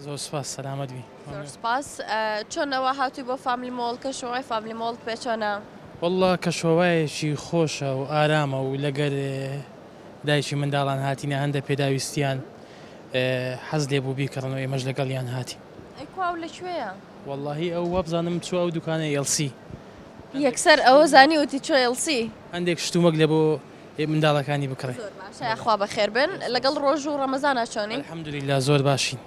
زۆر سوپاس سەلامەت بی. زۆر سوپاس چۆنە وا هاتووی بۆ فاملی مۆڵ کەشوهەوای فاملی مۆڵت پێ چۆنە؟ وەڵا کەشوهەوایەکی خۆشە و ئارامە و لەگەر دایکی منداڵان هاتینە هەندە پێداویستیان حەز لێ بوو بیکڕن و ئێمەش لەگەڵیان هاتین. ئەی کوا و لە کوێیە؟ وەڵاهی ئەو وابزانم چووە ئەو دوکانەی ئێڵسی. یەکسەر ئەوە زانی وتی چووە ئێڵسی. هەندێک شتومەک لە بۆ منداڵەکانی بکڕێ. زۆر باشە یاخوا بەخێر بن لەگەڵ ڕۆژ و ڕەمەزانا چۆنی؟ الحمدللە زۆر باشین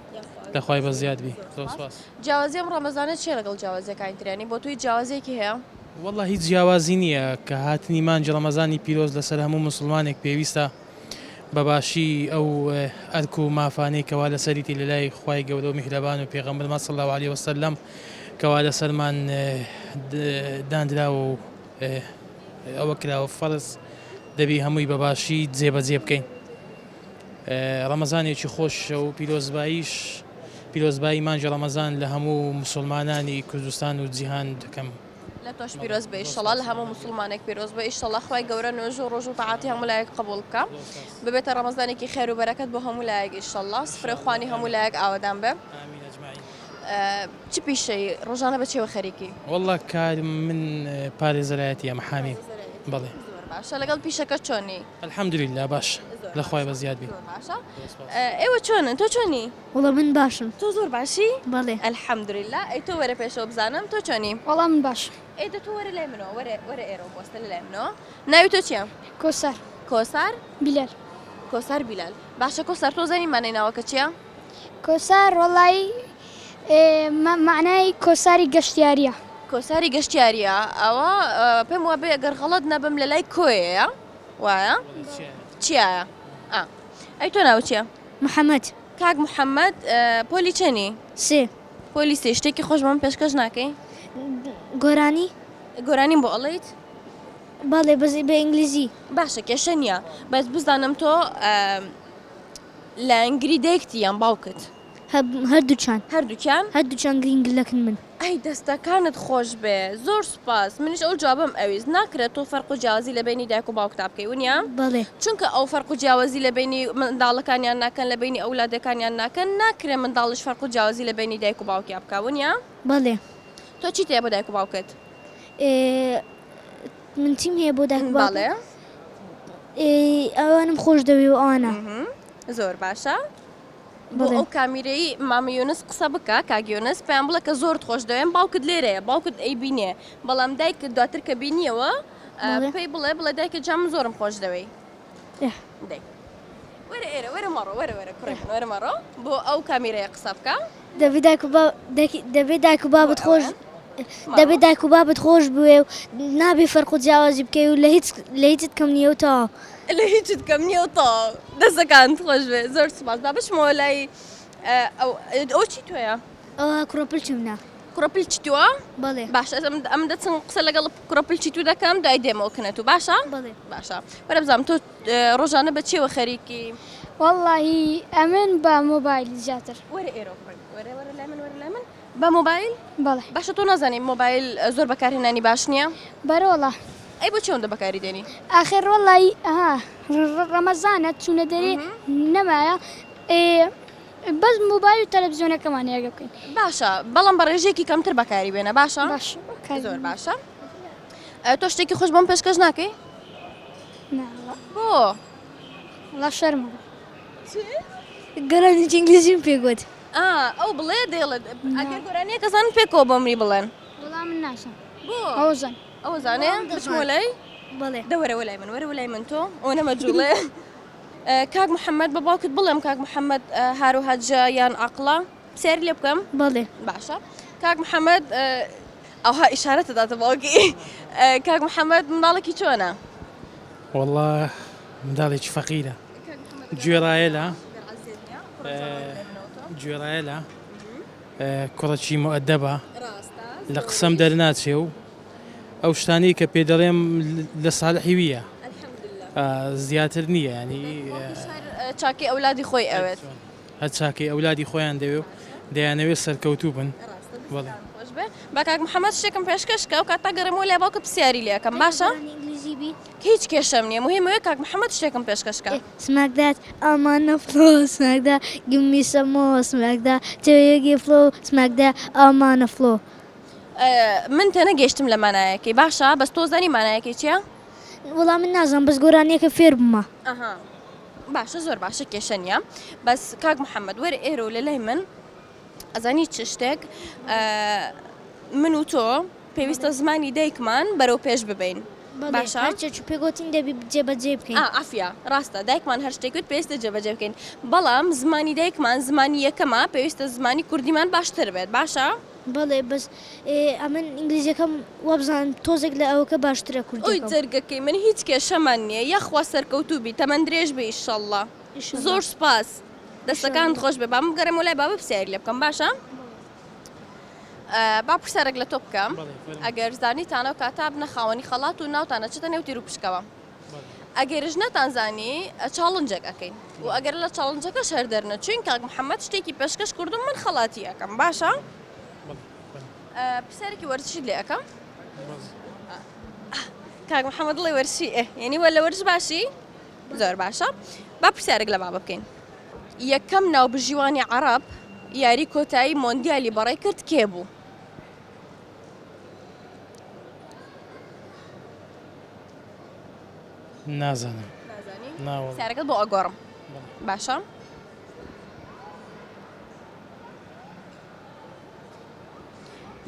لەخوای بەزیاد بی زۆر سوپاس. جیاوازی ئەم ڕەمەزانە چیە لەگەڵ جیاوازیەکانی تر یانی بۆ تۆ هیچ جیاوازیەکی هەیە؟ وەڵا هیچ جیاوازی نیە کە هاتنی مانگی ڕەمەزانی پیرۆز لەسەر هەموو موسڵمانێک پێویستە بە باشی ئەو ئەرک و مافانەی کەوا لەسەریتی لەلای خوای گەورە و میهرەبان و پێغەمبەرمان صلی اللە علیە وسلم کەوا لەسەرمان داندراوە و ئەوە کراوە فەرز دەبی هەمووی بە باشی جێبەجێ بکەین. ڕەمەزانێکی خۆشە و پیرۆزباییش پیرۆزبایی مانگی ڕەمەزان لە هەموو موسڵمانانی کوردستان و جیهان دەکەم. لە تۆش پیرۆز بێ ئیشەڵا لە هەموو موسڵمانێک پیرۆز بێ ئیشەڵا خوای گەورە نوێژ و ڕۆژ و تەعاتی هەموو لایەک قبوڵ بکا ببێتە ڕەمەزانێکی خێر و بەرەکەت بۆ هەموو لایەک ئیشەڵا سفرەی خوانی هەموو لایەک ئاوەدان بێ. آمین اجمعین. چ پیشەی ڕۆژانە بە چیەوە خەریکی؟ وەڵا کارم من پارێزەرایەتیە محامی بەڵێ. زۆر باشە لەگەڵ پیشەکە چۆنی؟ الحمدللە باش لە خوای بەزیاد بی. زۆر باشە ئێوە چۆنن تۆ چۆنی؟ وەڵا من باشم. تۆ زۆر باشی؟ بەڵێ. الحمدللە ئەی تۆ وەرە پێشەوە بزانم تۆ چۆنی؟ وەڵا من باشم. ئەی دە تۆ وەرە لای منەوە وەرە وەرە ئێرەوە بوەستە لە لای منەوە ناوی تۆ چیە؟ کۆسار. کۆسار؟ بیلال. کۆسار بیلال باشە کۆسار تۆ زانی مانای ناوەکە چیە؟ کۆسار وەڵایی مەعنای کۆساری گەشتیاریە. کۆساری گەشتیاریە ئەوە پێم وابێ گەر غەڵەت نەبم لە لای کۆیەیە وایە چیایە ئا ئەی تۆ ناوت چیە؟ محەمەد. کاک محەمەد پۆلی چەنی؟ سێ. پۆلی سێ شتێکی خۆش بۆ من پێشکەش ناکەی؟ گۆرانی؟ گۆرانیم بۆ ئەڵێیت؟ بەڵێ بەس بە ئینگلیزی. باشە کێشە نییە بەس بزانم تۆ لایەنگری دایکتی یان باوکت؟ هەردووکیان. هەردووکیان؟ هەردووکیان گرینگلەکن من. ئەی دەستەکانت خۆش بێ زۆر سوپاس منیش ئەو جوابەم ئەویست ناکرێت تۆ فەرق و جیاوازی لە بەینی دایک و باوکتا بکەی ونیە؟ بەڵێ. چونکە ئەو فەرق و جیاوازی لە بەینی منداڵەکانیان ناکەن لە بەینی ئەولادەکانیان ناکەن ناکرێ منداڵیش فەرق و جیاوازی لە بەینی دایک و باوکیا بکا ونیە؟ بەڵێ. تۆ چیت هەیە بۆ دایک و باوکت؟ من چیم هەیە بۆ دایک و باوکم؟ بەڵێ. ئەوانم خۆش دەوێ و ئەوانە. زۆر باشە. بۆ ئەو کامیرەی مامە یونس قسە بکە کاک یونس پێیان بڵێ کە زۆرت خۆش دەوێم باوکت لێرەیە باوکت ئەیبینێ بەڵام دایکت دواتر کە بینیەوە پێی بڵێ بڵێ دایکە جا من زۆرم خۆش دەوێی دەی وەرە ئێرە وەرە مەڕۆ وەرە وەرە کوڕی من وەرە مەڕۆ بۆ ئەو کامیرەیە قسە بکە دەبێ دایک و با دەبێ دایک و بابت خۆش دەبێ دایک و بابت خۆش بوێ و نابێ فەرق و جیاوازی بکەی و لە هیچ لە هیچت کەم نییە و تەواو. لە هیچت کەم نییە و تەواو. دەستەکانت خۆش بێ زۆر سوپاس. با بچمەوە لای ئەو ئەو چی تۆیە؟ ئەوە کوڕە پلچی منە. کوڕە پلچی تۆ؟ بەڵێ. باشە ئەم دەچم قسە لەگەڵ کوڕە پلچی تو دەکەم دوای دێمەوە کنە تو باشە؟ بەڵێ. باشە وەرە بزانم تۆ ڕۆژانە بە چیەوە خەریکی؟ وەڵڵاهی ئەمن بە مۆبایل زیاتر. وەرە ئێرە کوڕی وەرە وەرە لای من وەرە لای من. بە مۆبایل؟ بەڵێ. باشە تۆ نازانی مۆبایل زۆر بەکارهێنانی باش نییە؟ بەرە وەڵا. ئەی بۆچی ئەوەندە بەکاری دێنی؟ ئاخر وەڵی ئەها ڕەمەزانە چوونە دەرێ نەمایە ئێ بەس مۆبایل و تەلەڤزیۆنەکەمان هەیە بکەین. باشە بەڵام بە ڕێژەیەکی کەمتر بەکاری بێنە باشە؟ باشە بەکاری زۆر باشە. تۆ شتێکی خۆش بۆم پێشکەش ناکەی؟ نا وەڵا. بۆ؟ وەڵا شەرمە. چی؟ گۆرانیی ئینگلیزیم پێ گوت. ئا ئەو بڵێ دەیڵێت ئەگەر گۆرانیەک ئەزانن پێکەوە بۆ منی بڵێن. وەڵا من نازانم. بۆ؟ ئەوە زان. ئەوە زانێ بچمەوە لای؟ بەڵێ. دە وەرە وەلای من وەرە وەلای من تۆ ئەوە مەجوڵێ. کاک محەممەد بە باوکت بڵێم کاک محەممەد هار و هەجە یان عەقڵە پرسیاری لێ بکەم؟ بەڵێ. باشە کاک محەممەد ئەوها ئیشارەت دەداتە باوکی کاک محەممەد منداڵێکی چۆنە؟ وەڵا منداڵێکی فەقیرە. گوێڕایەلە گوێڕایەلە کوڕەکی موئەدەبە لە قسەم دەرناچێ و ئەو شتانەی کە پێ دەڵێم لە ساڵحی ویە زیاتر نییە ینی چاکی ئەولادی خۆی ئەوێت هەر چاکەی ئەولادی خۆیان دەوێ و دەیانەوێت سەرکەوتوو بن. بەڵێ. خۆش بێ با کاک محەممەد شتێکم پێشکەش کە ئەو کاتە گەڕێمەوە لای باوکت پرسیاری لێ ئەکەم باشە ئینگلیزی بی هیچ کێشەم نییە مهم ئەوەیە کاک محەممەد شتێکم پێشکەش کە. Smack that I'm on the floor smack that give me some more smack that till you get flow smack that I'm on the floor. من تێنەگەیشتم لە مانایەکەی باشە بەس تۆ زانی مانایەکەی چییە؟ وەڵا من نازانم بەس گۆرانیەکە فێر بوومە. ئەها باشە زۆر باشە کێشە نییە بەس کاک محەممەد وەرە ئێرە و لە لای من ئەزانی چ شتێک من و تۆ پێویستە زمانی دایکمان بەرەو پێش ببین باشە هەرچێک پێگوتین دەبی جێبەجێ بکەین ئافیا ڕاستە دایکمان هەر شتێک وت پێویستە جێبەجێ بکەین بەڵام زمانی دایکمان زمانی یەکەمە پێویستە زمانی کوردیمان باشتر بێت باشە بەڵێ بەس ئەمن ئینگلیزیەکەم وابزانم تۆزێک لە ئەوەکە باشترە ئۆی کوردیەکەم. جەرگەکەی من هیچ کێشەمان نییە یاخوا سەرکەوتوو بی تەمەن درێژ بی ئیشەڵڵا زۆر سوپاس دەستەکانت خۆش بێ با من بگەڕێمەوە لای بابە پرسیاری لێ بکەم باشە با پرسیارێک لە تۆ بکەم ئەگەر زانیتانە و کاتا بنە خاوەنی خەڵات و ناوتانە چتە نێو تیر و پشکەوە ئەگەرش نەتانزانی challenge ێک ئەەکەین و ئەگەر لە challenge ەکەش هەر دەرنەچوین کاک محەممەد شتێکی پێشکەش کردم من خەڵاتی ئەەکەم باشە پرسیارێکی وەرزشیت لێ ئەەکەم کاک محەممەد دڵی وەرشی یعنی وە لە وەرز باشی زۆر باشە با پرسیارێک لە بابە بکەین یەکەم ناوبژیوانی عەڕەب یاری کۆتایی مۆندیالی بەڕێ کرد کێ بوو؟ نازانم پرسیارەکەت بۆ ئەگۆڕم باشە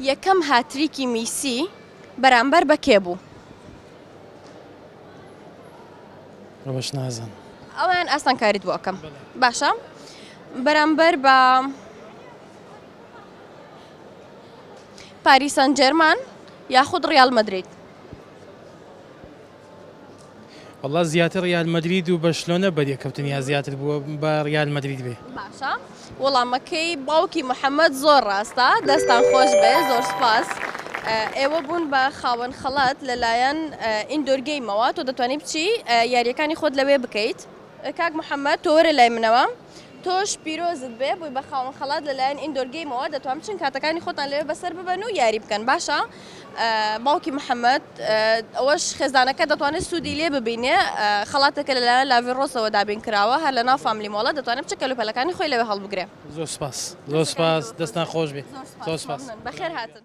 یەکەم هاتریکی میسی بەرامبەر بە کێ بوو؟ ئەوەش نازانم. ئەوەیان ئاسانکاریت بۆ ئەکەم باشە بەرامبەر بە پاریس سان جێرمان یاخود ڕیال مەدرید. وەڵا زیاتر ڕیال مەدرید و بەرشلۆنە بەریەکەوتنیان زیاتر بووە بە ڕیال مەدرید بێ. باشە وەڵامەکەی باوکی محەمەد زۆر ڕاستە دەستان خۆش بێ زۆر سوپاس ئێوە بوون بە خاوەن خەڵات لەلایەن ئیندۆر گەیمەوە تۆ دەتوانی بچی یاریەکانی خۆت لەوێ بکەیت کاک محەمەد تۆ وەرە لای منەوە تۆش پیرۆزت بێ بووی بە خاوەن خەڵات لەلایەن ئیندۆر گەیمەوە دەتوان بچن کاتەکانی خۆتان لەوێ بەسەر ببەن و یاری بکەن باشە باوکی محەممەد ئەوەش خێزانەکە دەتوانێت سوودی لێ ببینێ خەڵاتەکە لەلایەن لاڤی ڕۆسەوە دابین کراوە هەر لە ناو فاملی مۆڵە دەتوانێت بچێت کەلوپەلەکانی خۆی لەوێ هەڵبگرێ. زۆر سپاس زۆر سپاس دەستان خۆش بێ زۆر سپاس. بەخێر هاتن.